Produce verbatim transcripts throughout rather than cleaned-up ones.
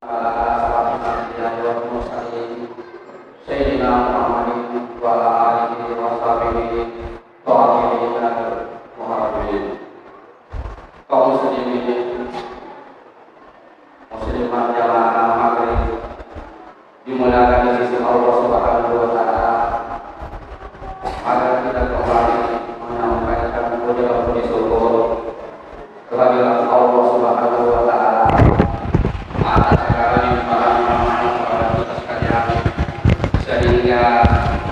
Ala asyrafil anbiya'i wal mursalin, Sayyidina Muhammadin wa ala alihi wa sahbihi tahirin mutahharin. Kaum muslimin, muslimat jamaah maghrib dimuliakan di sisi Allah Subhanahu wa Ta'ala, mari kita kembali menyampaikan puja dan puji syukur kehadirat Allah Subhanahu wa Ta'ala atas segala limpahan rahmat kepada kita sekalian, sehingga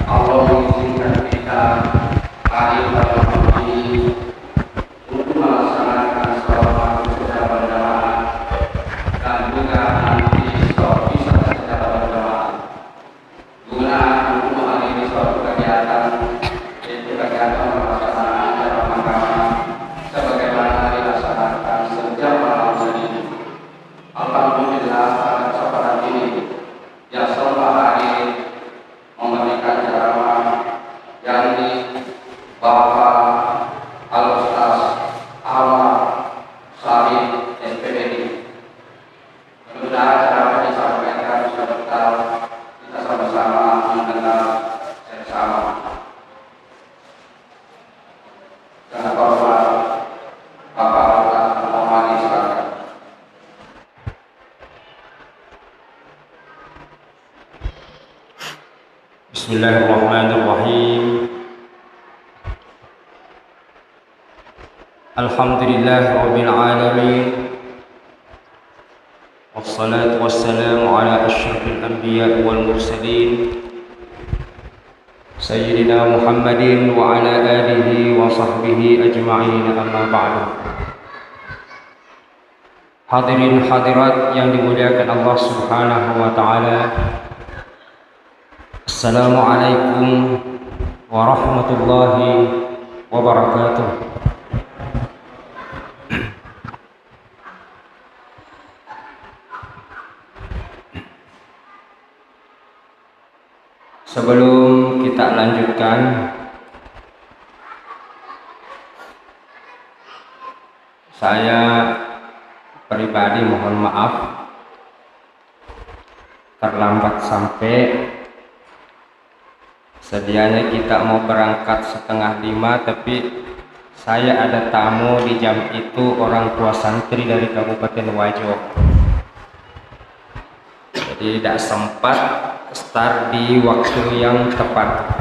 Allah mengizinkan kita hadir pada malam ini untuk melaksanakan sholat maghrib secara berjamaah dan juga nanti sholat isya secara berjamaah. Guna untuk menghadiri suatu kegiatan, yaitu kegiatan pelaksanaan dalam agama sebagaimana dilaksanakan sejak malam ini. Alhamdulillah, pada kesempatan ini yang sempat hadir memberikan ceramah, yakni Bapak Al-Ustaz Ahmad Syarif, S P D I. Mudah-mudahan ceramah yang disampaikan bisa berkah, kita sama-sama mendengar seksama. Dengan hormat, Bapak Al-Ustaz Muhammad, silakan. Bismillahirrahmanirrahim. Alhamdulillahirabbil alamin. Wassalatu wassalamu ala asyrafil anbiya'i wal mursalin, Sayyidina Muhammadin wa ala alihi wa sahbihi ajma'in, amma ba'du. Hadirin hadirat yang dimuliakan Allah Subhanahu wa Ta'ala, Assalamualaikum warahmatullahi wabarakatuh. Sebelum kita lanjutkan, saya pribadi mohon maaf terlambat sampai. Sedianya kita mau berangkat setengah lima, tapi saya ada tamu di jam itu, orang tua santri dari Kabupaten Wajo. Jadi tidak sempat start di waktu yang tepat.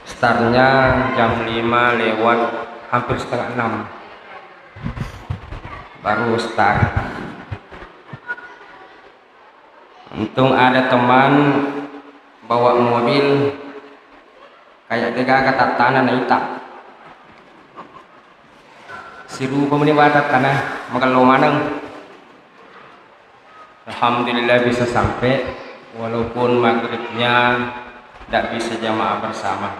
Startnya jam lima lewat hampir setengah enam. Baru start. Untung ada teman bawa mobil, kayak tega katattana naita. Sirupa meni watattana, magello maneng. Alhamdulillah bisa sampai, walaupun maghribnya tidak bisa jamaah bersama.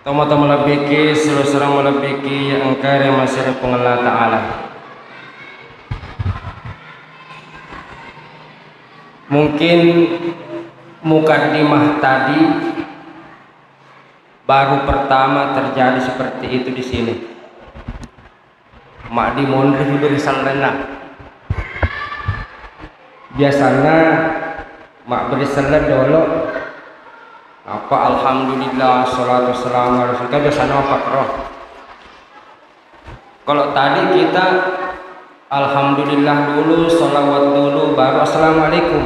Tomatoa malebbiki, siro-siro malebbiki yang engka ri amasera Puang Allah Ta'ala. Mungkin mukaddimah tadi baru pertama terjadi seperti itu di sini. Maddi monri beri sellenna. Biasanna mabberi selleng dolo. Apa alhamdulillah, salatu wassalamu ala rasulillah, biasanna mappakro. Kalau tadi kita alhamdulillah dulu, salawat dulu, baru assalamualaikum.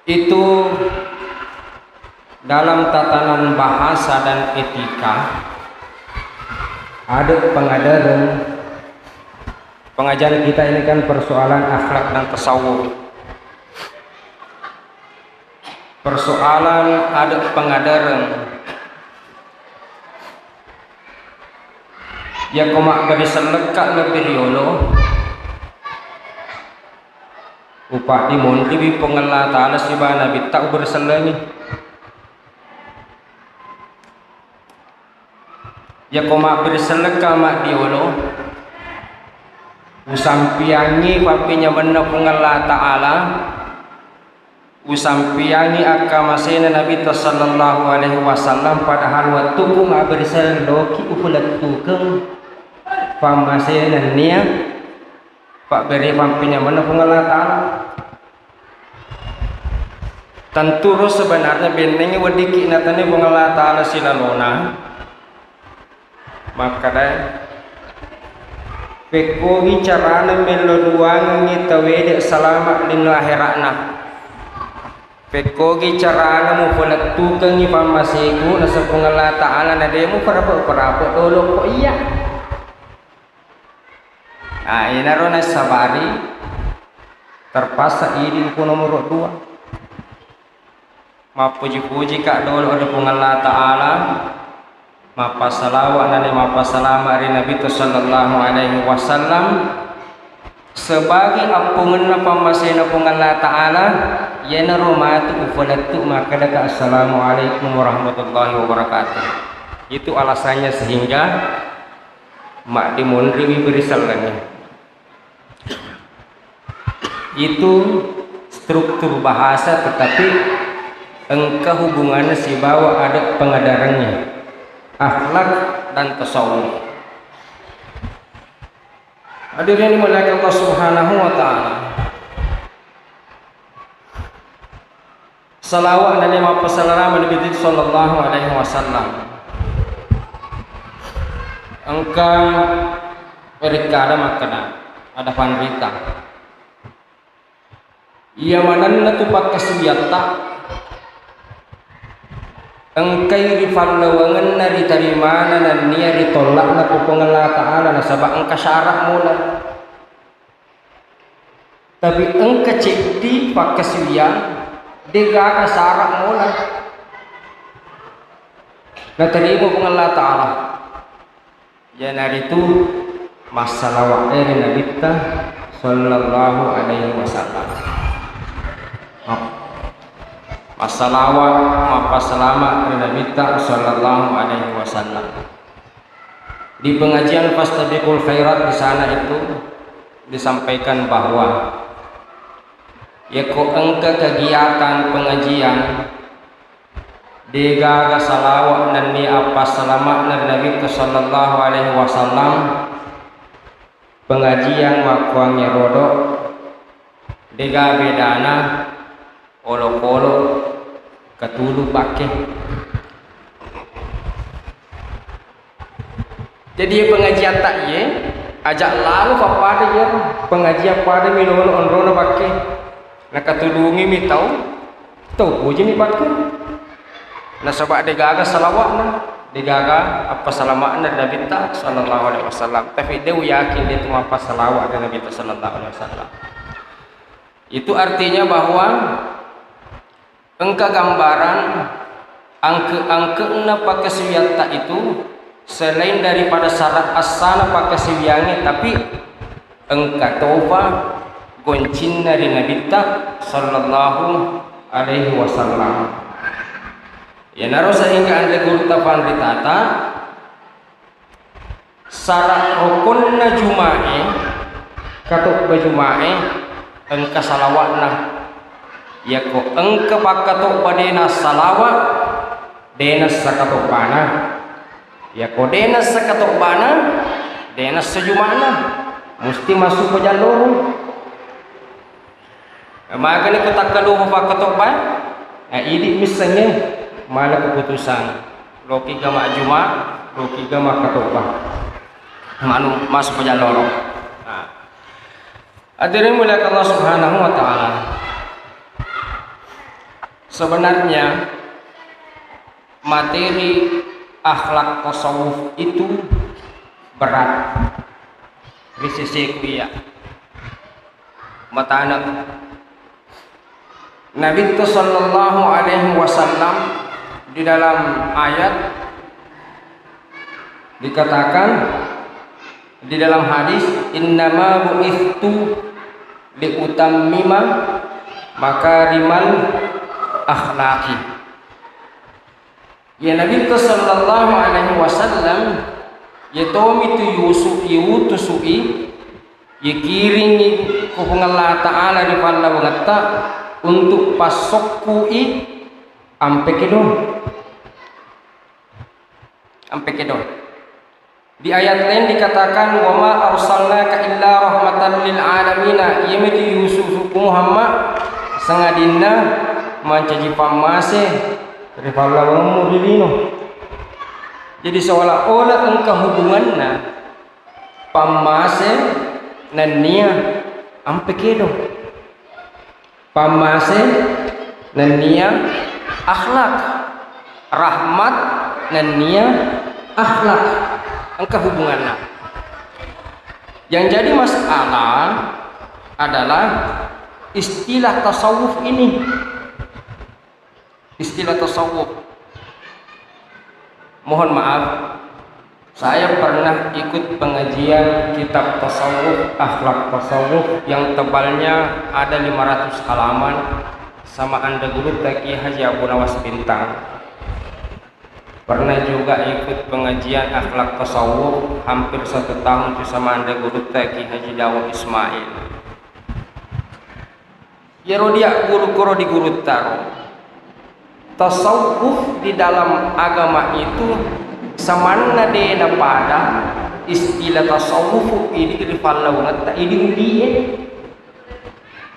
Itu dalam tatanan bahasa dan etika, ada pengajaran, pengajaran kita ini kan persoalan akhlak dan tasawuf. Persoalan ada pengajaran. Yakko mabberi sellekka lebbi riolo, upadi monriwi Puang Allah Ta'ala siba Nabitta uberi sellengi. Yakko mabberi sellekka maddiolo, usampiangngi pappenyamenna Puang Allah Ta'ala, Usampiyangi akkamasena Nabitta sallallahu alaihi wasallam, padahal wettukku mabbere selleng loki ufulettukeng pammasena nennia pabbere pampinyamanna Puang Allah Ta'ala. Tenturo sebenarnya bennengngi weddikki natanai Puang Allah Ta'ala silalona. Makkeda, pekkogi carana mello duangengngi tawede salama lino ahera'na. Pekkogi carana mupalettukengngi pammaseku nasaba Puang Allah Ta'ala na de muparape-parape dolo ko iya. Nah, iyanaro nassabari terpaksa idi uku nomoro dua. Mappuji-pujika dolo ri Puang Allah Ta'ala, mappasalawa nani mappasalama ri Nabitta sallallahu alaihi wasallam sebagai appungenna pammasena Puang Allah Ta'ala, iyanaro matu ufalettu makkedaka, "Assalamualaikum warahmatullahi wabarakatuh." Itu alasannya sehingga maddimonriwi beri sellengnge. Itu struktur bahasa, tetapi engka hubungannya sibawa adat pengadarnya, akhlak dan tasawuf. Hadirin dimuliakan Allah Subhanahu wa Ta'ala. Salawat nani mappasalama Nabi sallallahu alaihi wasallam. Engka rikkada makkeda, ada panrita. Iya manenna tu pakkasuwiatta engkai ri pallawangenna ritarimana nennia ri tolla'na ku Puang Allah Ta'ala, nasaba engka syarat mula. Tapi engka ceddi pakkasuwiyang, degaga syarat mula natarima Puang Allah Ta'ala. Iyanaritu massalawa ri Nabitta sallallahu alaihi wasallam. Massalawa, mappasalama ri Nabitta sallallahu alaihi wasallam. Di pengajian Fastabiqul Khairat di sana itu disampaikan bahwa yako engka kegiatan pengajian degaga salawat nennia appassalama'na ri Nabitta sallallahu alaihi wasallam, pengajian makkuangnge rodo dega bedana olokolo katulu pakke. Jadi, iye pengajiatta iye, aja lalo pappada iye pengajian pada mi lolo onrona pakke. Nakatulungi mi tau, tau puji mi pakke. Nasaba degaga salawatna, degaga appasalama'na Nabitta sallallahu alaihi wasallam. Tapi de uyakin de tu mappasalawat Nabitta sallallahu alaihi wasallam. Itu artinya bahwa engka gambaran angke-angke'na pakkasiwiatta itu selain daripada syarat assana pakkasiwiangnge, tapi engka topa goncinna ri Nabitta sallallahu alaihi wasallam. Iyanaro sehingga anre gurutta panritata, syarat rukkunna Juma'e, katobba Juma'e, engka salawatna. Yako engka pakkatobba dena salawat, dena sakatobbana. Yako dena sakatobbana, dena sajuma'na. Musti masuk pajalloro. Magani ko takkalupa pakkatobba, eh, idi missengnge mala keputusan. Lokiga majjuma, lokiga makkatobba. Manu masuk pajalloro. Nah. Hadirin muliakan Allah Subhanahu wa Ta'ala. Sebenarnya materi akhlak tasawuf itu berat ri sisiku iya. Matana Nabitta sallallahu alaihi wasallam di dalam ayat dikatakan, di dalam hadis, "Innama bu'itstu liutammima makarimal akhlaqi." Iya Nabitta sallallahu alaihi wasallam, iya tomi tu yusu-, iutusu'i, ikiringngi ku Puang Allah Ta'ala ri pallawangetta, untuk passokkui ampe kedo. Ampe kedo. Di ayat lain dikatakan, "Wa ma arsalnaka illa rahmatan lil alamina." Iyamitu Yusuf ku Muhammad, sangadinna mancaji pammase ri pallawangemmu ri lino. Jadi seolah-olah engka hubunganna pammase nennia ampe kedo. Pammase nennia akhlak, rahmat nennia akhlak. Engka hubunganna. Yang jadi masalah adalah istilah tasawuf ini. Istilah tasawuf. Mohon maaf, saya pernah ikut pengajian kitab tasawuf, akhlak tasawuf yang tebalnya ada lima ratus halaman sama Anda Gurutta Kiai Haji Abu Nawas Bintang. Pernah juga ikut pengajian akhlak tasawuf hampir satu tahun itu sama Anda Gurutta Kiai Haji Daud Ismail. Iyaro dia guru koro di guruttaro. Tasawuf di dalam agama itu samanna de napada istilah tasawuf idi ri pallawangetta idi ugie.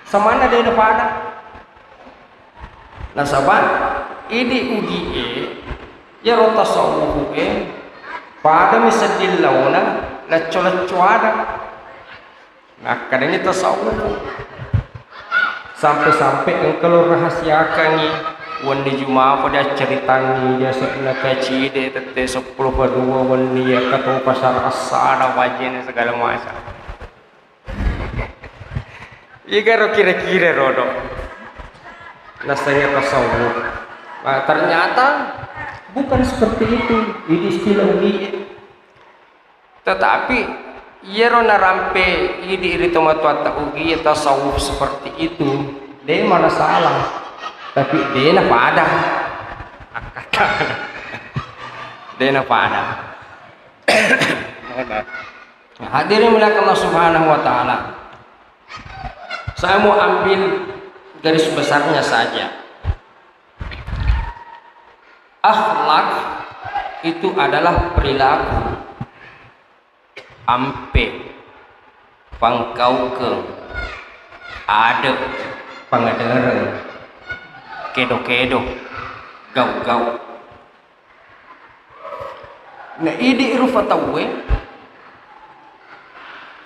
Samanna de napada. Nasaba idi ugie iyaro tasawuf e padami sedding laona lecco-lecco ada. Nakkadani tasawuf. Sampe-sampe engka lo rahasiakangngi wenni Juma pada ceritangngi biasana kacide tette seppulo padua wenni ya kato pasar asana wajene segala macam. Igaro kira-kira rodo. Nasanya tasawuf. Nah, ternyata bukan seperti itu. Ini istilah ugi. Tetapi iyaro narampe idi ri tomatoatta ugi tasawuf seperti itu, de masalah. Tapi de napada. De napada. Hadirin mulakan Allah Subhanahu wa Ta'ala. Saya mau ambil garis besarnya saja. Akhlak itu adalah perilaku, ampe, pangkaukeng, ade, pangadereng, kedo-kedo, gau-gau. Na idi rufa tauwe,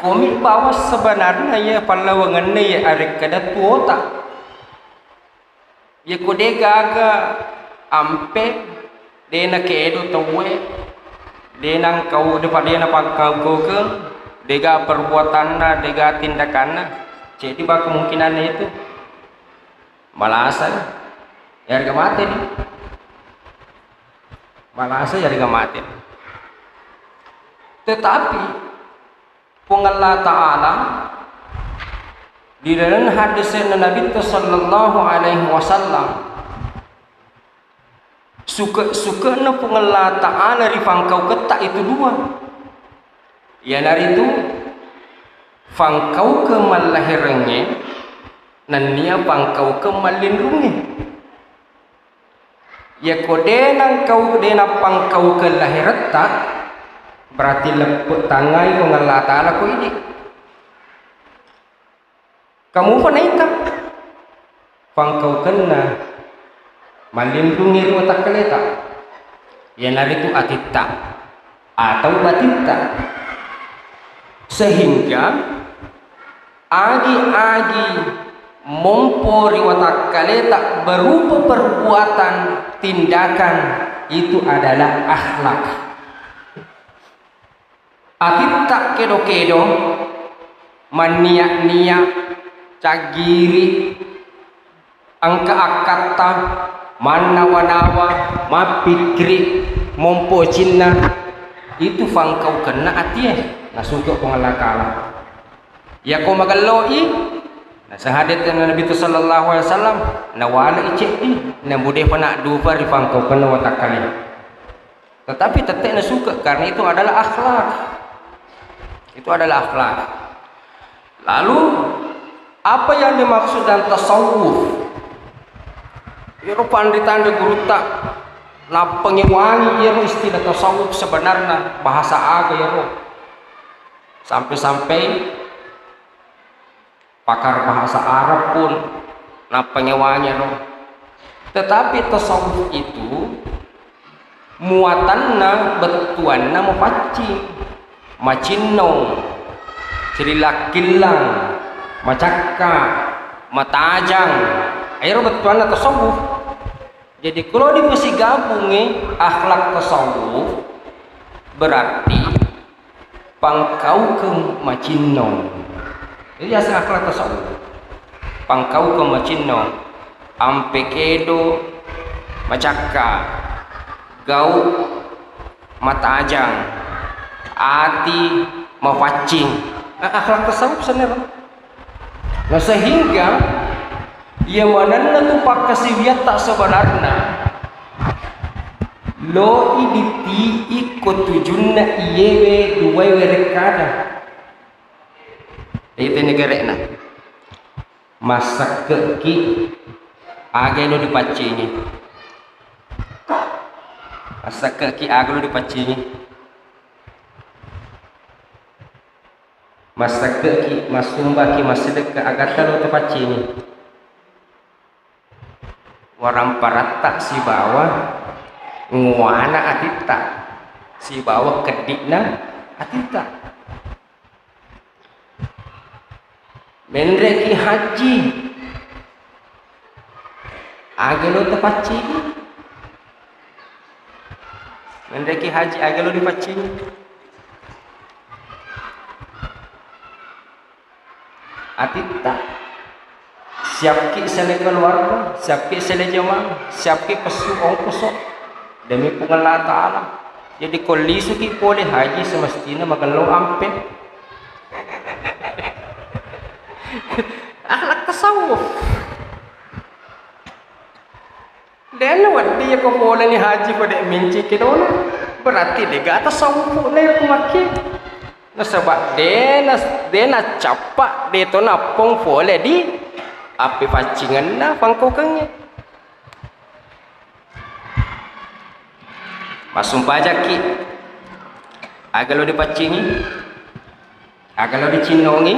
komi bawa sebenarnya ya pallawangenna ya arekkada tuota. Yako de gaga ampe, de nakedo tauwe, de nangkau, de pa de napangkaukeng, de ga perbuatanna, de ga tindakanna, ceddi ba kemungkinanna itu. Malasa, ya harga mate ni. Malasa ya harga mate. Tetapi Puang Allah Ta'ala di dalam hadisnya Nabi Sallallahu Alaihi Wasallam, suke-sukena Puang Allah Ta'ala ri pangkauketta itu dua. Iyanaritu pangkaukeng mallaherengnge nennia pangkaukeng mallinrungnge. Yako de nangkau, de nappangkaukeng laheretta, berarti leppe tangai Puang Allah Ta'ala ko idi. Kamupa naita pangkaukenna mallinrungnge ri watakkaleta, iyanaritu atitta atau batitta, sehingga agi-agi mompo ri watakkaleta berupa perbuatan, tindakan, itu adalah akhlak. Atitta kedo-kedo, manniya-niya, caggiri, engka akkatta, mannawa-nawa, mappikkiri, mompo cinna, itu fangkaukenna atie, nasuke Puang Allah Ta'ala. Yako magello'i, nasahadetna Nabi tu sallallahu alaihi wasallam, nawalai ceddi, namudefa naddupa ri fangkaukenna watakkale. Tetapi tette nasuke, karena itu adalah akhlak. Itu adalah akhlak. Lalu, apa yang dimaksud dan tasawuf? Iyaro panritanre gurutta nappangewangi iyaro istilah tasawuf sebenarna bahasa aga iyaro. Sampai-sampai pakar bahasa Arab pun nappangewangi iyaro. Tetapi tasawuf itu muatanna bettuanna mapaccing, macinnong, cirillakkillang, macakka, matajang. Ero bettuanna tasawuf. Jadi kalau dipasigabungi akhlak tasawuf berarti pangkaukeng macinnong. Jadi asal akhlak tasawuf. Pangkaukeng macinnong, ampe kedo macakka, gau matajang, ati mapaccing. Nah, akhlak tasawuf senero. Nah, sehingga iya manenna tu pakkasiwiatta sebenarna loi diti'i ko tujunna iyewe duwae werekkada. Itu negere'na. Massakke'ki aga lo dipaccingi. Massakke'ki aga lo dipaccingi. Massakke'ki, massumbaki, massedekka, agatta lo tupaccingi. Waramparatta sibawa nguana atitta, sibawa keddi'na atitta. Menreki haji, aga lo tupaccingi. Menreki haji, aga lo dipaccingi. Atitta. Siapki sele keluarga, siapki sele jamaah, siapki pessu ongkoso demi Puang Allah Ta'ala. Jadi ko lisuki pole haji semestina magello ampe. Akhlak tasawuf. Dena wedding iya ko poleni haji ko de' minci kedona, berarti de' gaga tasawufna iya ko makki. Nasaba dena, dena cappa de' to nappong pole di appepaccingenna pangkaukengnge. Massumpajakki, aga lo dipaccingi, aga lo dicinnongi,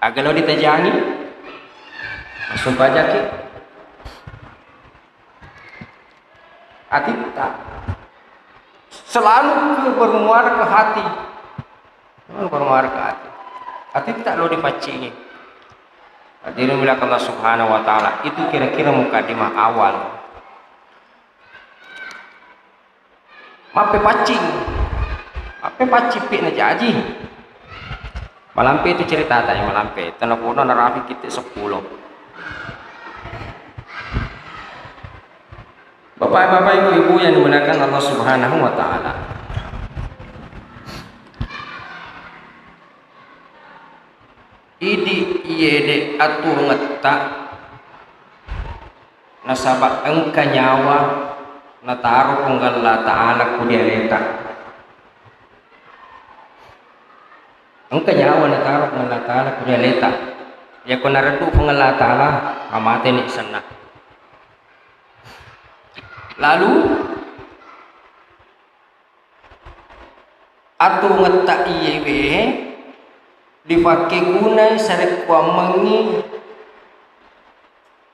aga lo ditajangi, massumpajakki. Atitta selalu bermuara ke hati. Selalu bermuara ke hati. Atitta lo dipaccingi. Hadirin mulakan Allah Subhanahu wa Ta'ala, itu kira-kira mukadimah awal. Mappepaccing, mappepaccing pi' najaji. Malampe itu ceritata ya, malampe. Tanapono narapi kitte seppulo. Bapak-bapak, ibu-ibu yang dimuliakan Allah Subhanahu wa Ta'ala. Idi iyede atuwongetta nasaba engka nyawa nataro Puang Allah Ta'ala ku dialeta. Engka nyawa nataro Puang Allah Ta'ala ku dialeta. Yako nareddu Puang Allah Ta'ala, mamateni senna. Lalu atuwongetta iyewe dipakkegunai sarekkuammengngi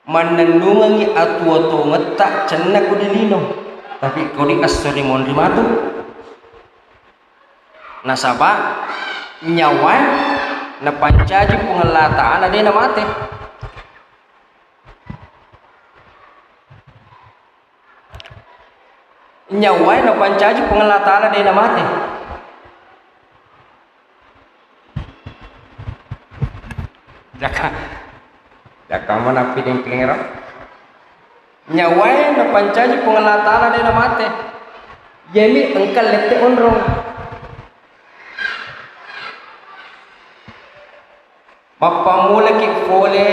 mannennungengngé atuwo-tuwongetta cennakko di lino, tapi ko di esso rimonri matu. Nasaba nyawaé napancaji Puang Allah Ta'ala dé namaté. Nyawaé napancaji Puang Allah Ta'ala dé namaté. Jaka, jaka manappi dengkengero. Nyawaé napancaji Puang Allah Ta'ala dé namaté. Iyami engka letté onrong. Mappammulaki polé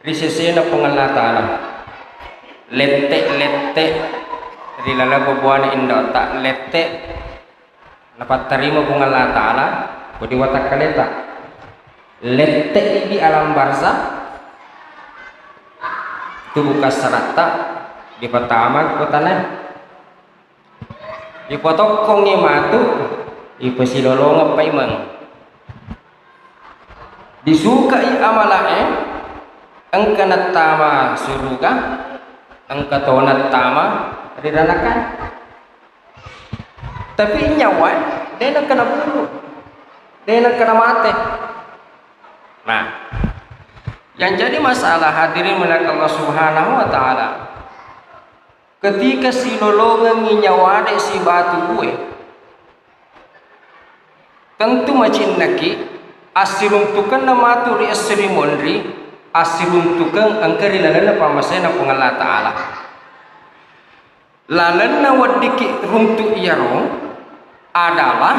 ri séséna Puang Allah Ta'ala. Letté-letté ri laleng babuwana indo'ta, letté napattarima Puang Allah Ta'ala ko di watakkaléta. Letté di alam barzakh, tubu kassaratta, dipatama ko tanae. Ipatokkongngi matu, ipasilolongeng paimeng. Disukai amalae, engka nattama suruga, engka to nattama ri ranakana. Tapi nyawa de nengka nabulu, de nengka namate. Nah, yang jadi masalah, hadirin muliakan Allah Subhanahu wa Ta'ala, ketika silolongengngi nyawa de siba tubue, tentu macinnaki assiruntukenna matu ri esso ri monri, assiruntukeng engka ri lalenna pammasena Puang Allah Ta'ala. Lalenna weddikki runtu iyaro adalah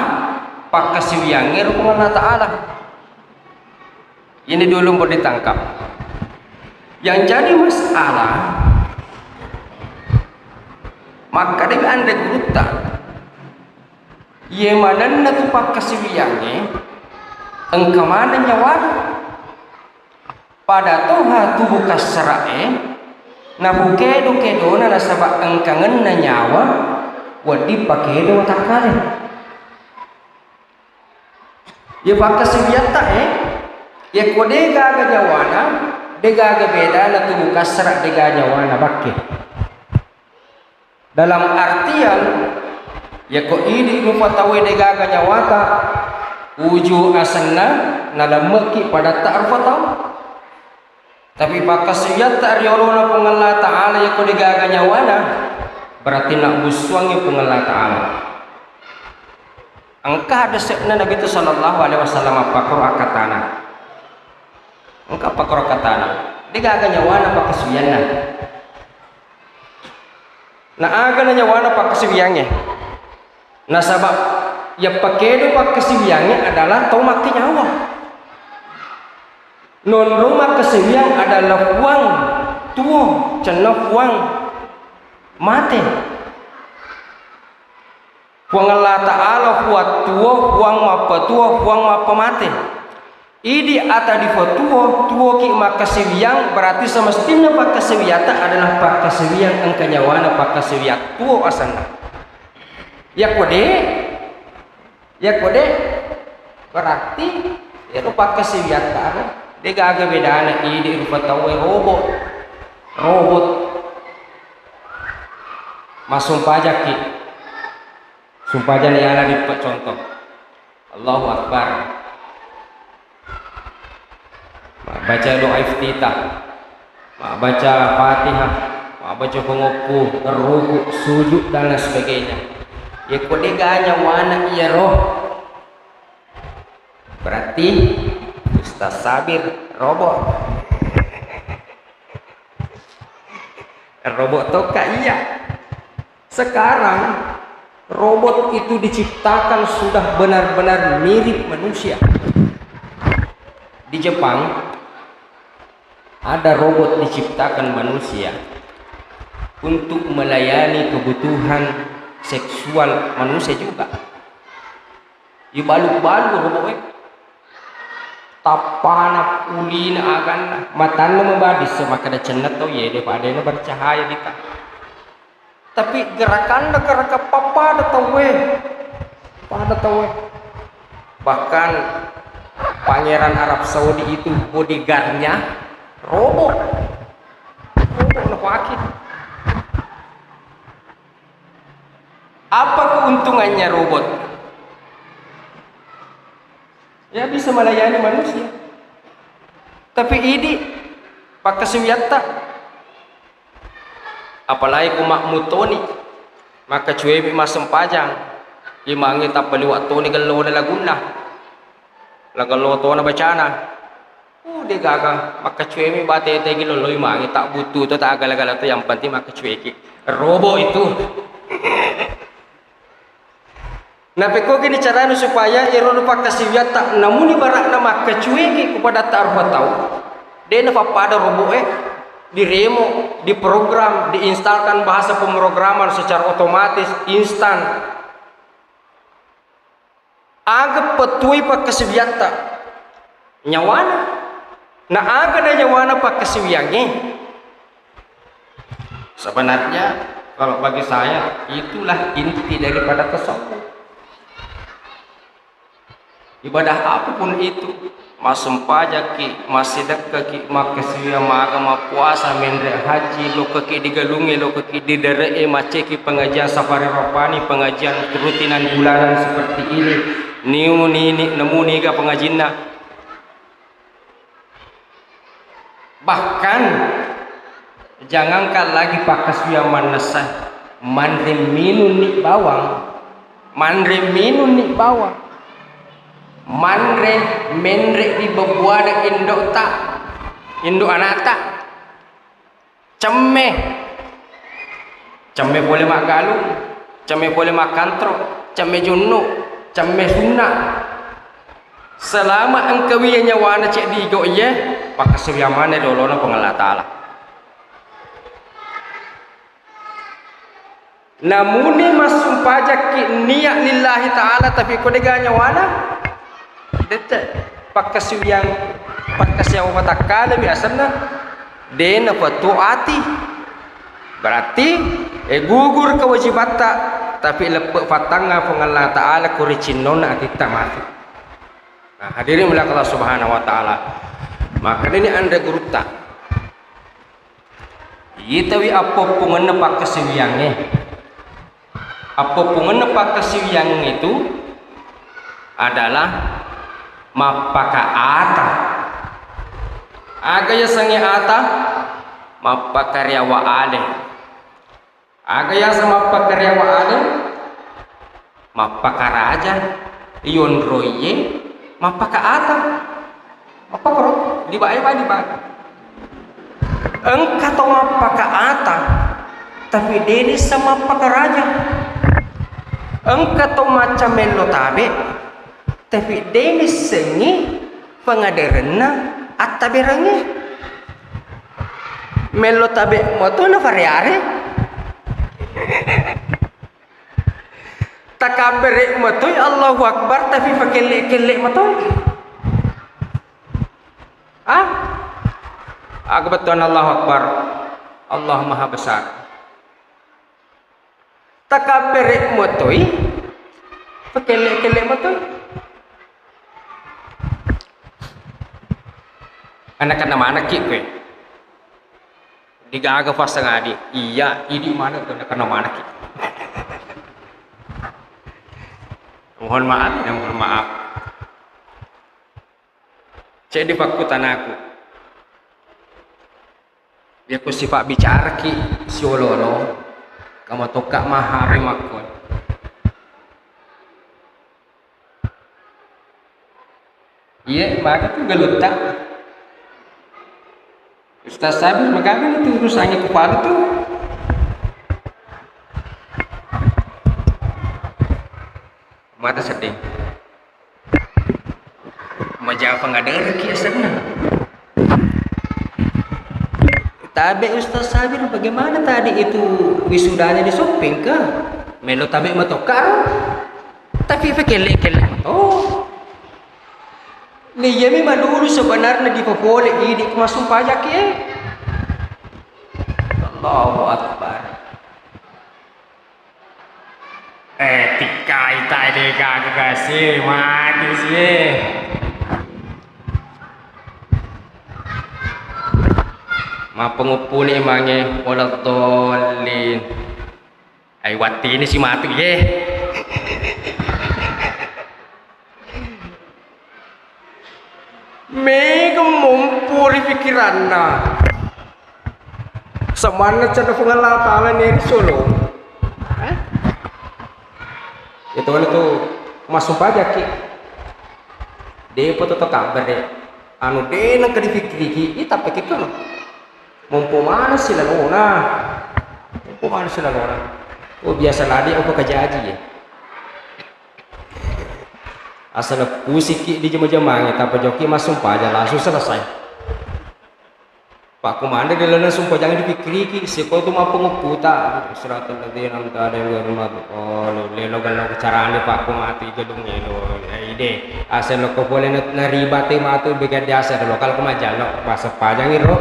pakkasiwiyangnge ri Puang Allah Ta'ala. Ini dulu mau ditangkap. Yang jadi masalah, makkeda anre gurutta, iye manenna tu pakkasiwiyangnge, engka maneng nyawana. Pada toha tubu kassara'e, napukedo-kedona nasaba engkangenna nyawa, wedding pakedo watakkale. Iya pakkasiwiyatta e, yakko de gaga nyawana, de gaga bedana tubu kassara de gaga nyawana bakke. Dalam artian, yakko idi rupa tauwe de gaga nyawata, uju asenna nalemmekki padatta rupa tau. Tapi pakkasiwiyatta ri olona Puang Allah Ta'ala yakko de gaga nyawana, berarti nabbussuangngi Puang Allah Ta'ala. Engka hadese'na Nabitu sallallahu alaihi wasallam pakkoro akkatana. Engka pakkoro akkatana. De gaga nyawana pakkasiwiyanna. Na aga na nyawana pakkasiwiyangnge. Nasaba yappakedo pakkasiwiyangnge adalah tau makkenyawa. Nonrong makkasiwiyang adalah puang tuo, cenna puang mate. Puang Allah Ta'ala puang tuo, puang mappatuo, puang mappamate. Idi ata dipatuo, tuoki makkasiwiyang, berarti semestinna pakkasiwiyatta adalah pakkasiwiyang engka nyawana pakkasiwiyang tuo asenna. Yakko de, yakko de, berarti ero pakkasiwiyatta aro de gaga bedana idi rupa tauwe robot, robot. Massumpajakki. Sumpajang yala dippe contoh. Allahu Akbar. Mabbaca doa iftitah. Mabbaca Fatihah. Mabbaca pengoppu, ruku, sujud dan lain sebagainya. Yakko de gaga nyawana iyaro. Berarti Ustaz Sabir robot. Robot toka iya. Sekarang robot itu diciptakan sudah benar-benar mirip manusia. Di Jepang ada robot diciptakan manusia untuk melayani kebutuhan seksual manusia juga. Ibalu-balu robo'e. Tappana, ulina, aganna, matanna mabadisse makkeda cenna tau ye, de padena bercahaya dita. Tapi gerakanna gerakang pappada tauwe. Pada tauwe. Bahkan Pangeran Arab Saudi itu bodyguardnya robot. Robot napakai. Apa keuntungannya robot? Ya, bisa melayani manusia. Tapi idi pakkasiwiyatta. Apalagi ku makmu toni, makkacuemi massempajang, imangnge tappaliwa toni gellona lagunna. Lagello tona bacana. Uh, de gaga makkacuemi batete gi lolloi mange tabbuttu to taggala-gala to, yang penting makkacueki. Robo itu. Napekkogi ni carana supaya ero pakkasiwiyatta namuni barakna makkacueki ku padatta rupa tau. De napappada roboe, diremo, diprogram, diinstalkan bahasa pemrograman secara otomatis, instan. Aga pettuai pakkasiwiyatta? Nyawana. Na aga na nyawana pakkasiwiyangnge? Sebenarnya, kalau bagi saya, itulah inti daripada tasawuf. Ibadah apapun itu, massumpajaki, massidekkaki, makkasiwiang maga, mappuasa, menre haji, lokkaki di galungnge, lokkaki di dare'e, macceki pengajian safari rohani, pengajian rutinan bulanan seperti ini, niu nini, nemu niga pengajinna. Bahkan, jangankan lagi pakkasiwiang mannessa, manre minunni bawang, manre minunni bawang, manre menre di bebuana indo'ta, indo' ana'ta, cemme, cemme pole maggalung, cemme pole makkantro, cemme junnu, cemme sunna. Selama engkawi nyawana ceddi igo iye, pakkasiwiang maneng ri olona Puang Allah Ta'ala. Namuni massumpajakki niat lillahi ta'ala, tapi ko dega nyawana, dette pakkasiwiang, pakkasiwiang watakkalami asenna, de napatuo ati. Berarti, eh, gugur kewajibatta, tapi leppe fattangnga Puang Allah Ta'ala ko ricinnauna atitta matu. Nah, hadirin mulai Allah Subhanahu wa Ta'ala. Makanya ini anre gurutta. Itawi appoppungenna pakkasiwiangnge. Appoppungenna pakkasiwiangnge itu adalah mappakaata. Aga yasengnge ata? Mappakariawa ale. Aga yaseng mappakariawa ale? Mappakaraja, yonroiye, mappakaata. Mappakoro, libae bani bani. Engka to mappakaata, tapi de nisseng mappakaraja. Engka to macca mello tabe, tapi de nissengngi pangaderenna attaberengnge. Mello tabe moto na fare-are. Takabbere matoi Allahu Akbar, tapi pakelle-kelle matoi. Ah? Aga bettuanna Allahu Akbar. Allah Maha Besar. Takabbere matoi, pakelle-kelle matoi. Ana kenna manekki koe. Digaga pasangadi. Iya, idi maneng to, ana kenna manekki. Mohon maaf, ya, mohon maaf. Ceddi pakkutanaku. Yakko sipabbicaraki siololo, kamatokka mahape makkoi. Iye, maka tu galutta. Ustaz Sabir, maka tu urusannya kepala tu. Mata sedih. Maja pangadereki asenna. Tabe Ustaz Sabir, bagaimana tadi itu wisudanya di Soppeng kah? Melo tabe matokka. Tapi pakelle-kelle mato. Ni iyami malulu sebenarnya dipapole idi massumpajaki, eh. Allahu Akbar. Eh, tikkai tae de gaga kasi, mati si, eh. Mappenguppuni mange, waladdallin. Ai, wattini si matu, ye. Mega mompo ri pikiranna. Samanna cedde Puang Allah Ta'ala neri solo. Eh? Itu mana tu massumpajaki. Depo to kabar de. Anu de nengka dipikkiriki, ita pekekkono. Mompo maneng si lalona. Mompo maneng si lalona. Oh, biasa ladi apa kajaji ya. Asal pusiki di jama-jamange, tappa jokki massumpajang, langsung selesai. Pakkumande di laleng sumpajang dipikkiriki, siko tu mappengupputa, siratal ladzina an'amta alaihim ghairil maghdubi alaihim waladdallin, lelo gallo carane pakkumatu galung elo, eh, ide, asal lokko pole na-, naribate matu, bega diasa lokal ko majallo, massempajangi ro.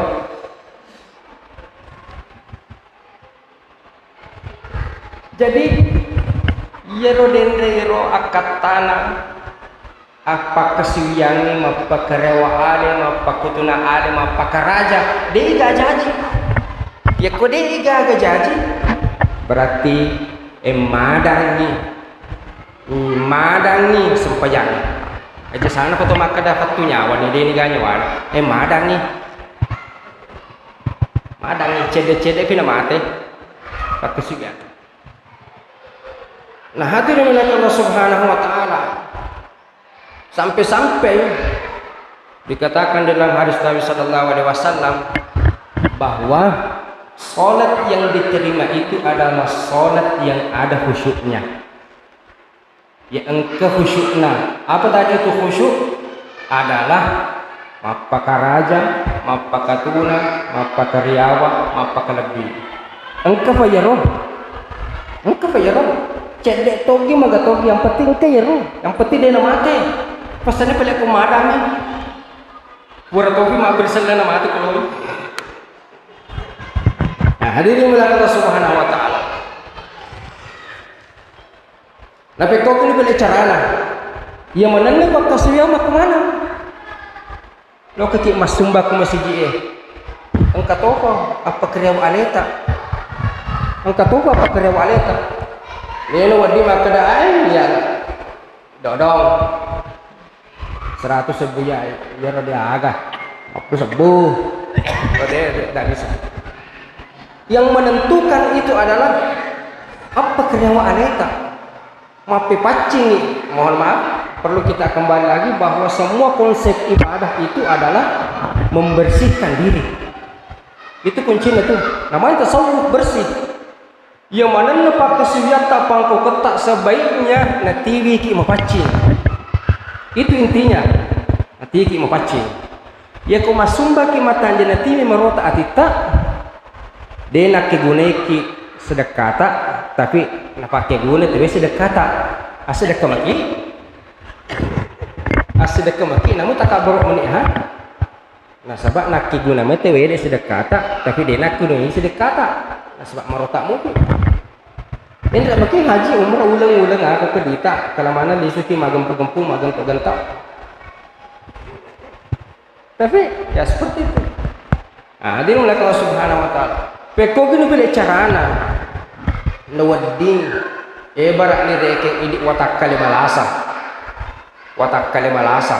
Jadi, iyaro denre ero akkattana, appakkasiwiyangnge, mappakarewa ale, mappakutuna ale, mappakaraja, de'i gaga jaji. Yakko de'i gaga jaji, berarti, eh, madangngi, madangngi sempajangnge. Aja sana foto makkeda fattu nyawa ni, de'ni ga nyawana, eh, madangngi. Madangngi, cedde-cedde pi namate. Pakkasiwiyangnge. Nah, hadirin oleh Allah Subhanahu wa Ta'ala, sampai-sampai dikatakan dalam hadis Nabi Sallallahu Alaihi Wasallam bahwa sholat yang diterima itu adalah sholat yang ada khusyuknya. Ya, engka khusyukna. Apa tadi itu khusyuk? Adalah mappakaraja, mappakatuna, mappakariawa, mappakalebbi. Engka fa iyaro? Engka fa iyaro? Cedde togi, maga togi, yang penting engka iyaro. Yang penting de' namate. Pesanna pale ko madangngi. Pura togi mabbere selleng namate kalau. Nah, hadirin oleh Allah Subhanahu wa Ta'ala. Napekkoki ni pale carana. Iya manenna pakkasiwiang makkumaneng. Lokaki massumba ku masiji'e. Engka toko appakariawa aleta. Engka toko appakariawa aleta. Lelo wedding makkeda, "Ai, iya. Dodong. Seratus sebbu iya, iyaro de' aga. Lima puluh sebbu." Oh, de', de', de' bisa. Yang menentukan itu adalah appakariawa aleta. Mappepaccingi, mohon maaf, perlu kita kembali lagi bahwa semua konsep ibadah itu adalah membersihkan diri. Itu kuncinya tuh. Namanya tasawuf bersih. Iya manenna pakkasiwiatta pangkoketta sebaiknya natiwiki mapaccing. Itu intinya. Natiwiki mapaccing. Iya ko massumbaki matanja natiwi marota atitta, de' nakkegunaiki sedekkata, tapi napakkeguna tawwe sedekkata. Assedekka maki? Assedekka maki, namu takabboro meni ha? Nasaba nakkeguna mete wede sedekkata, tapi de' nakkegunai sedekkata. Nasaba marota mupi. Enre maki haji umrah uleng-uleng aku kedita, kalamana lisuki magempu-gempu, magento-gento. Tapi, ya seperti itu. Nah, hadirin oleh Allah Subhanahu wa Ta'ala. Pekkogi nu pile carana. Nawedding, ibarat ni rekeng idi watakkale malasa. Watakkale malasa.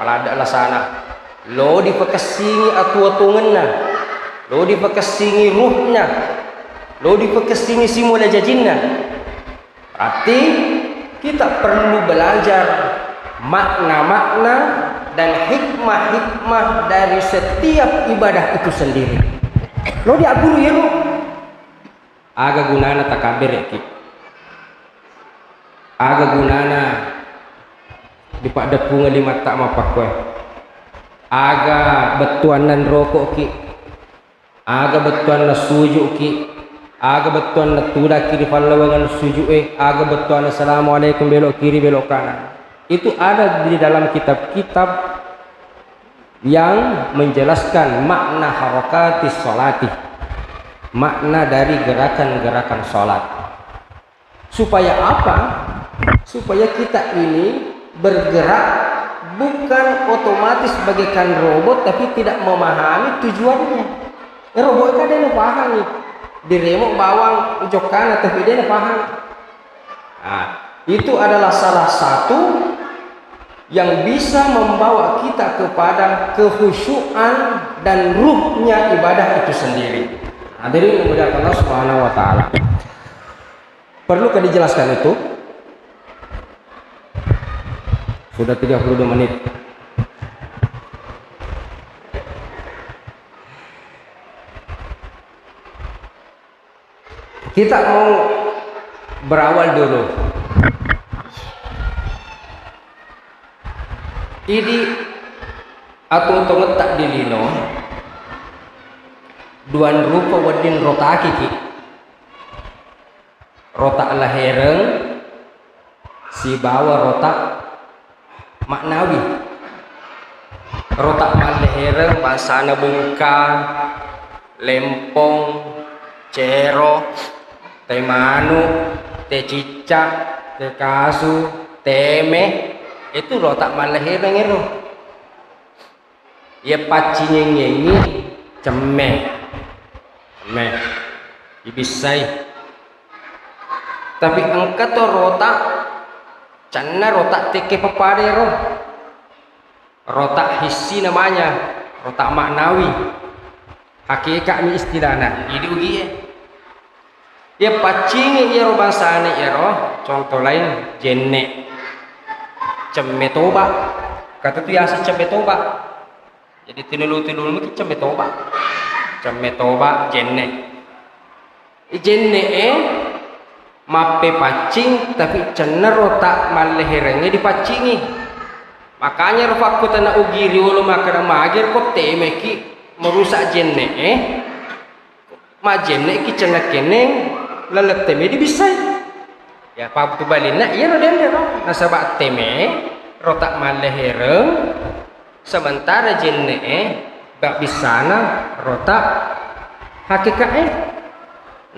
Maladde lasana. Lo dipakessingi atuo-tuongenna. Lo dipakessingi ruhnya. Lo dipakessingi simula jajinna. Berarti kita perlu belajar makna-makna dan hikmah-hikmah dari setiap ibadah itu sendiri. Lo diagguru iyaro. Aga gunana takabberekki? Aga gunana dipaddeppungeng limatta mappakkoe? Aga bettuanna nroko'ki? Aga bettuanna suju'ki, aga bettuanna tudakki ri pallawengeng suju'e, aga bettuanna assalamualaikum belok kiri, belok kanan. Itu ada di dalam kitab-kitab yang menjelaskan makna harakatis sholati, makna dari gerakan-gerakan sholat. Supaya apa? Supaya kita ini bergerak bukan otomatis bagaikan robot, tapi tidak memahami tujuannya. Eh, robot kan dia pahami. Diremo bawang jokkana, tapi dia paham. Nah, itu adalah salah satu yang bisa membawa kita kepada kehusyuan dan ruhnya ibadah itu sendiri. Hadirin yang dimuliakan Allah Subhanahu wa Ta'ala. Perlukah dijelaskan itu? Sudah tiga puluh dua menit. Kita mau berawal dulu. Idi atuo-tuongetta di lino, duang rupa wedding rotakiki. Rota lahereng sibawa rota maknawi. Rota mallehereng bangsana bungka, lempong, cero, Teh manu, teh cicca, teh kasu, teh me, itu rota mallehereng ero. Iya paccingengengi cemme. Cemme. Ibissai. Tapi engka to rota, canna rota tekke pappada ero. Rota hissi namanya, rota maknawi. Hakikami istilahna, idi ugie. Iya paccingi iyaro bangsana iyaro, contoh lain, jenne. Cemme toba. Kata tu yaseng cemme toba. Jadi tinulu-tinulu maki cemme toba. Cemme toba, jenne. Jenne e mappepaccing, tapi cenna rota malleherengnge dipaccingi. Makanya ro fakkutana ugi riolo makkeda, magi ko temeki merusak jenne e. Majjenneki cennekkeneng laleng teme dibissai. Ya, pabtu balinna iyaro denre ro. Nasaba teme rota mallehereng, sementara jenne e babbissana rota hakikae.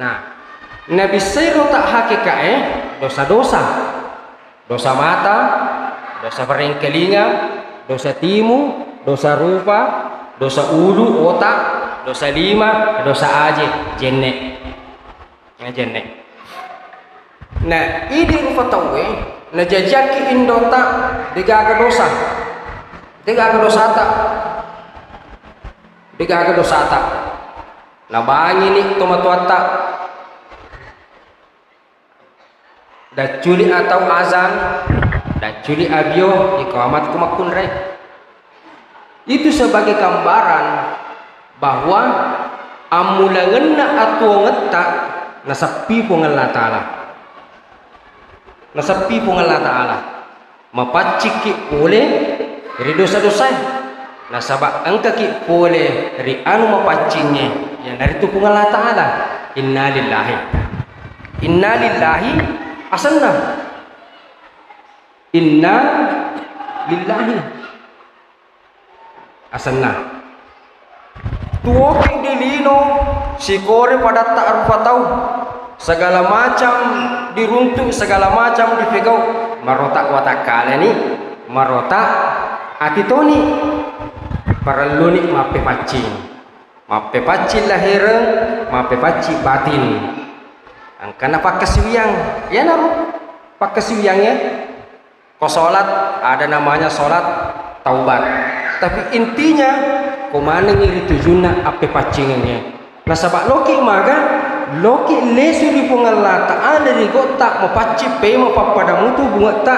Nah, nabissai rota hakikae dosa-dosa. Dosa mata, dosa parengkalinga, dosa timu, dosa rupa, dosa ulu, otak, dosa lima, dosa aje, jenne. Na jenne. Nah, idi rupa tauwe, najajiakki indota, degaga dosa. Degaga dosata. Degaga dosata. Nabangini tomatoatta. Dacculi atau azan, dacculi abio, iko amatku makkunrai. Itu sebagai gambaran bahwa ammulangenna atuongetta naseppi Puang Allah Ta'ala. Naseppi Puang Allah Ta'ala. Mapaccikki pole ri dosa-dosae, nasaba engkaki pole ri anu mapaccingnge, iyanaritu Puang Allah Ta'ala. Innalillahi. Innalillahi asenna. Inna lillahi. Asenna. Tuoki dilino sikore padatta rupa tau, segala macam diruntu, segala macam dipegau, marota watakkaleni, marota ati toni, parelluni mappepaccing, mappepaccing lahereng, mappepaccing batin. Engkana pakkasiwiang, iyanaro pakkasiwiangnge. Ko sholat, ada namanya sholat taubat. Tapi intinya, ko manengngi ri tujunna appepaccingengnge. Nasaba loki maga, loki lesu ri Puang Allah Ta'ala ri gotta mapaccing pema pappada mutu bungetta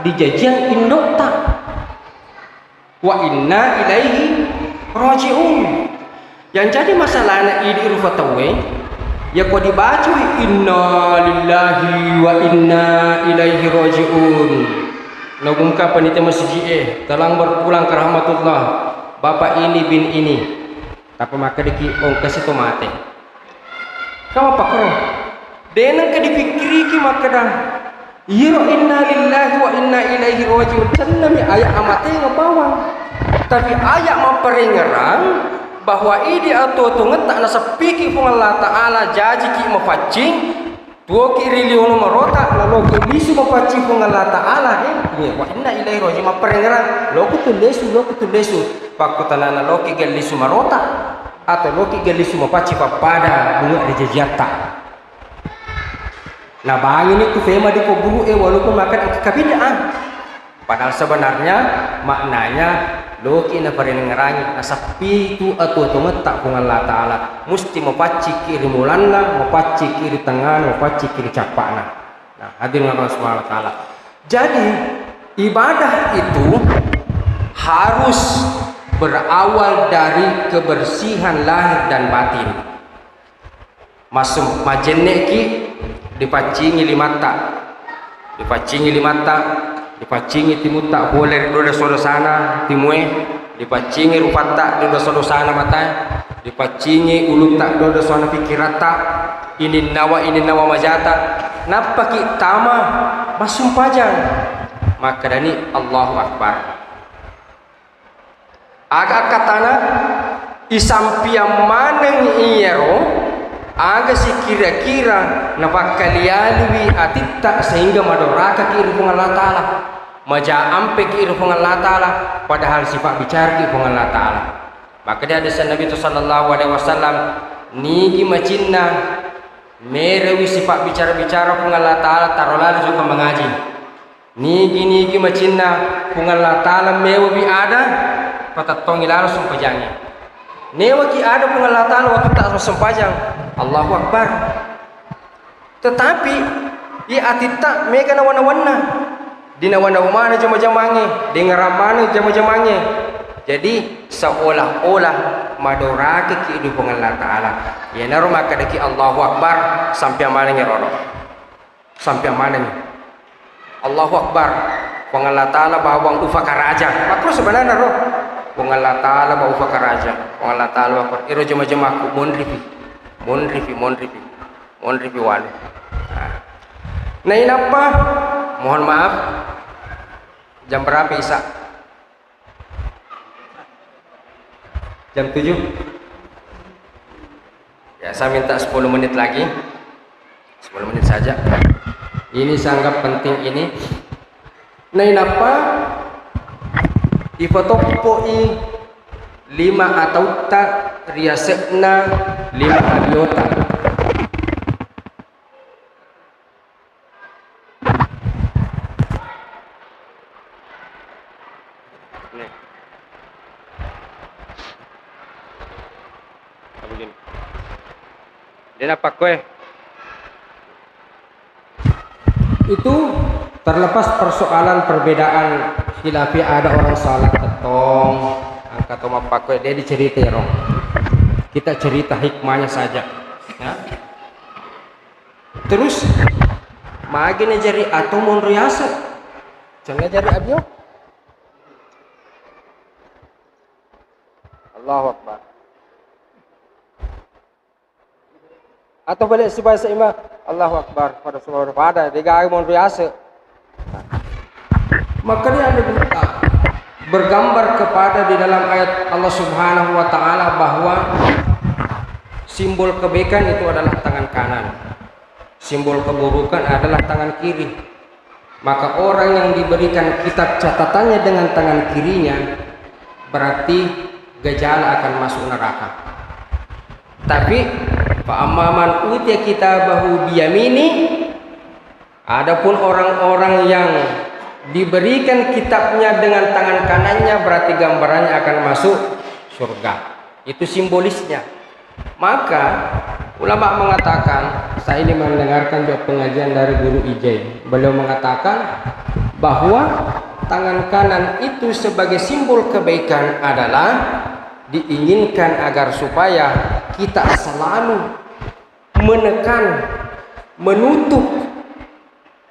dijajiang indotta. Wa inna ilaihi raji'un. Yang jadi masalahna idi rupa tauwe, yako dibacui inna lillahi wa inna ilaihi raji'un. Naumumkan panitia masjid e, telah berpulang ke rahmatullah, bapak ini bin ini. Tapi makkedaki ongkasi to mate. Kama pakro. Denengka dipikkiriki makkeda, iyaro inna lillahi wa inna ilaihi raji'un, cennami ayat amatenga bawang. Tapi ayat mapparengngerang bahwa idi atuo-tuongetta naseppiki Puang Allah Ta'ala, jajiki mapaccing, tuoki ri liono marota, naloki lisu mapaccing Puang Allah Ta'ala, eh, iya, wa inna ilaihi raji'un, mapparengngerang, loku tu lesu, loku tu lesu, pakkutanana loki ga lisu marota, atau loki ga lisu mapaccing pappada bunga ri jajiatta. Nabangini tu fema di kuburu'e walaupun makan engka bid'ah. Padahal sebenarnya maknanya loki naparengngerangi, naseppi tu atuo-tuongetta Puang Allah Ta'ala. Musti mapacciki ri mulanna, mapacciki ri tengngana, mapacciki ri cappa'na. Nah, hadirin Allah Subhanahu wa Ta'ala. Jadi, ibadah itu harus berawal dari kebersihan lahir dan batin. Massum-, majjenneki, dipaccingi limatta, dipaccingi limatta, dipaccingi timutta pole ri dosa-dosana timue, dipaccingi rupatta ri dosa-dosana matae, dipaccingi ulutta ri dosa-dosana pikkiratta, ininnawa, ininnawa majata, nappaki tama massumpajang, makkedani, Allahu Akbar. Aga akkatana, isampiang maneng iyaro, Aga sikira-kira napakkali-aliwi atitta sehingga madorakaki ri Puang Allah Ta'ala, maja ampeki ri Puang Allah Ta'ala, padahal sifat bicaraki Puang Allah Ta'ala. Maka di hadis Nabi itu sallallahu alaihi wasallam, nigi macinna merewi sifat bicara-bicara Puang Allah Ta'ala, taro lalo juga mengaji. Nigi-nigi macinna Puang Allah Ta'ala mewawi ada, patettongi lalo sempajangnge. Newaki ada Puang Allah Ta'ala waktu tak sempajang, Allahu Akbar. Tetapi, iya atitta mega nawa-nawanna. Dinawa-nawa mana jama-jamangnge, dengarang mana jama-jamangnge. Jadi, seolah-olah madorakeki di Puang Allah Ta'ala. Iyanaro makkadaki Allahu Akbar, sampai manengngi roro. Sampai manengngi. Allahu Akbar. Puang Allah Ta'ala bawang ufakaraja. Makro sebenarnya roh. Puang Allah Ta'ala bawang ufakaraja. Puang Allah Ta'ala bawang ero jama-jamaku, monripi. Monripi, monripi. Monripi wale. Nah. Nainappa, mohon maaf, jam berapa Isa? Jam tujuh? Ya, saya minta sepuluh menit lagi. Sepuluh menit saja. Ini sangat penting ini. Nainappa, ifatoppo'i lima atautta riase'na lima abiota. Nih. Apa gini? Dia nampak kue. Itu terlepas persoalan perbedaan khilafi, ada orang salat tettong, angka to mappakkoe, dia dicerita ya, Rong. Kita cerita hikmahnya saja. Ya. Terus, magi najari atau monro yase? Jangan najari abio. Allahu Akbar. Atau balik supaya seimbang. Allahu Akbar. Pada semua pada. Tiga hari monro yase. Maka dia ada bergambar kepada di dalam ayat Allah Subhanahu wa Ta'ala bahwa simbol kebaikan itu adalah tangan kanan. Simbol keburukan adalah tangan kiri. Maka orang yang diberikan kitab catatannya dengan tangan kirinya, berarti gejala akan masuk neraka. Tapi, fa amma man utiya kitabahu biyamini, adapun orang-orang yang diberikan kitabnya dengan tangan kanannya, berarti gambarannya akan masuk surga. Itu simbolisnya. Maka, ulama mengatakan, saya ini mendengarkan juga pengajian dari Guru Ijai. Beliau mengatakan bahwa tangan kanan itu sebagai simbol kebaikan adalah diinginkan agar supaya kita selalu menekan, menutup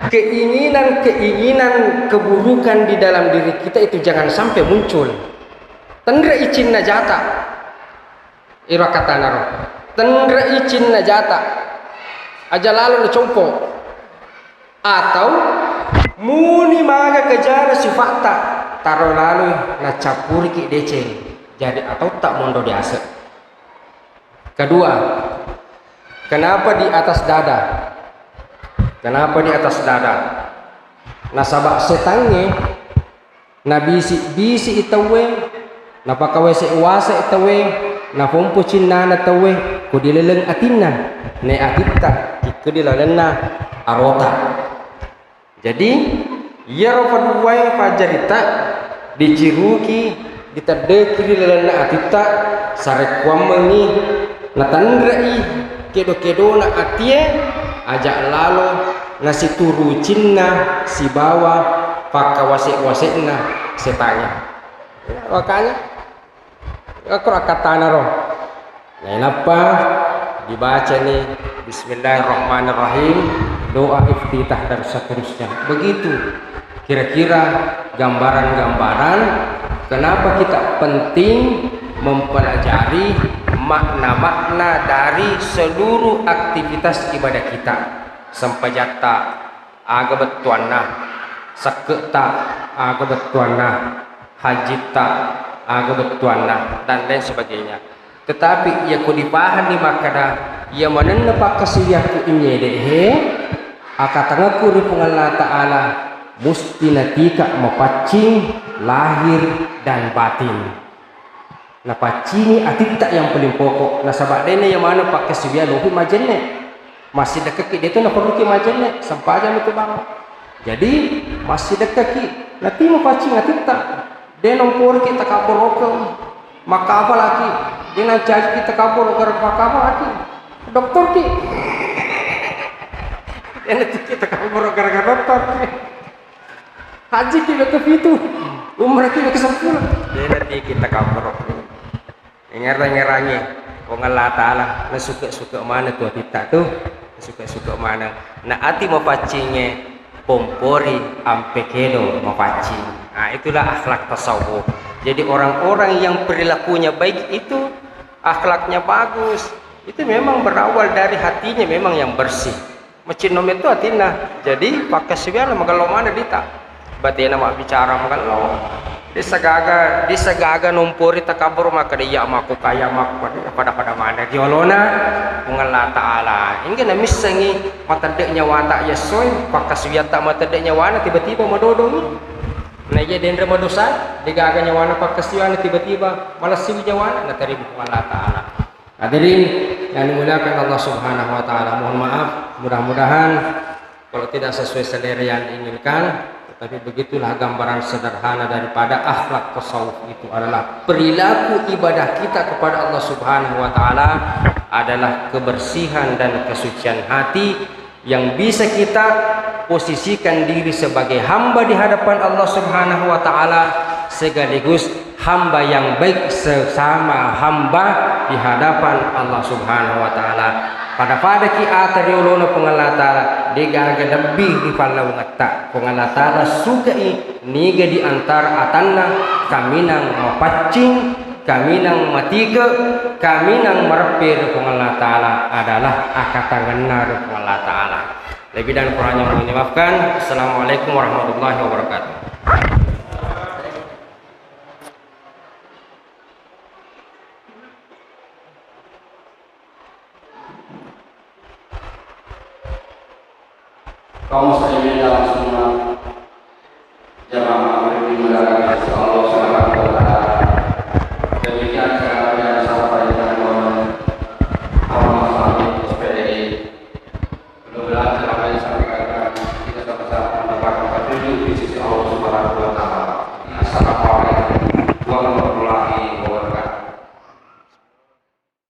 keinginan-keinginan keburukan di dalam diri kita itu jangan sampai muncul. Tenre icinna jata. Iro katana ro. Tenre icinna jata. Aja lalo na compo. Atau muni maga kejana sifatta. Taro lalo na cappuriki deceng. Jadi atau tak mondo diase. Kedua, kenapa di atas dada? Kenapa di atas dada? Nasaba setangnge nabisi-bisi tauwe, napakawase-wase tauwe, napompo cinnana tauwe ko di leleng atinna, ne atitta kikku di lalenna arota. Jadi, iyaro paduwae pajjarita diciruki, diteddeki ri lalenna atitta, sarekkuammengngi natanre'i kedo-kedona atie, aja lalo nasituru cinna sibawa pakkawase-wase'na setangnge. Makanya, Akkoro akkattana ro. Nainappa dibacani Bismillahirrahmanirrahim, doa iftitah dan seterusnya. Begitu kira-kira gambaran-gambaran kenapa kita penting mempelajari makna-makna dari seluruh aktivitas ibadah kita. Sempajatta aga bettuanna, sekke'ta aga bettuanna, hajitta aga bettuanna, dan lain sebagainya. Tetapi iya ko dipahanni makkada Iya manenna pakkasiwiakku inyede he, akatangekku ri Puang Allah Ta'ala, musti natika mapaccing lahir dan batin. Napaccingi atitta yang paling pokok, nasaba dena iya maneng pakkasiwiang lopi majenne. Massidekkaki deto naperluki majenne, sempajang itu bang. Jadi massidekkaki, natimu paccing atitta. De nomporiki takabborokeng, makkafalaki, de nancajiki takabboro gara makkafalaki. Doktorki. De natiki takabboro gara doktorki. Hajiki wekka pitu, umrahki wekka seppulo. De natiki takabboro. Ngera-ngerangi Puang Allah Ta'ala, nasuke-suke maneng tu atitta tu, nasuke-suke maneng. Na ati mapaccinge pompori ampe kedo mapaccing. Nah, itulah akhlak tasawuf. Jadi orang-orang yang perilakunya baik itu, akhlaknya bagus, itu memang berawal dari hatinya memang yang bersih. Macinno metto atinna. Jadi pakkasiwianna magello maneng dita. Batena mabbicara magello. Desa gaga, desa gaga nompori takabboro makkeda iya makku kaya makku pada-pada maneng ri olona Puang Allah Ta'ala. Hingga namissengi matedde nyawata yessoi, pakkasiwiatta matedde nyawana tiba-tiba madodongi. Na iya denre madosa, degaga nyawana pakkasiwianna tiba-tiba malessiwi nyawana, naterima Puang Allah Ta'ala. Hadirin yang dimuliakan Allah Subhanahu wa Ta'ala, mohon maaf, mudah-mudahan kalau tidak sesuai selera yang diinginkan, tetapi begitulah gambaran sederhana daripada akhlak tasawuf itu adalah perilaku ibadah kita kepada Allah Subhanahu wa Ta'ala adalah kebersihan dan kesucian hati yang bisa kita posisikan diri sebagai hamba di hadapan Allah Subhanahu wa Ta'ala, sekaligus hamba yang baik sesama hamba di hadapan Allah Subhanahu wa Ta'ala. Pada-padaki ata ri olona Puang Allah Ta'ala, degaga lebbi ri pallawangetta. Puang Allah Ta'ala sukai niga di antara atanna, kaminang mapaccing, kaminang matike, kaminang mareppe ri Puang Allah Ta'ala adalah akatangenna ri Puang Allah Ta'ala. Lebih dan kurangnya mohon dimaafkan. Assalamualaikum warahmatullahi wabarakatuh. Kaum muslimin dalam sunnah jamaah maghrib di Merdeka, insyaallah.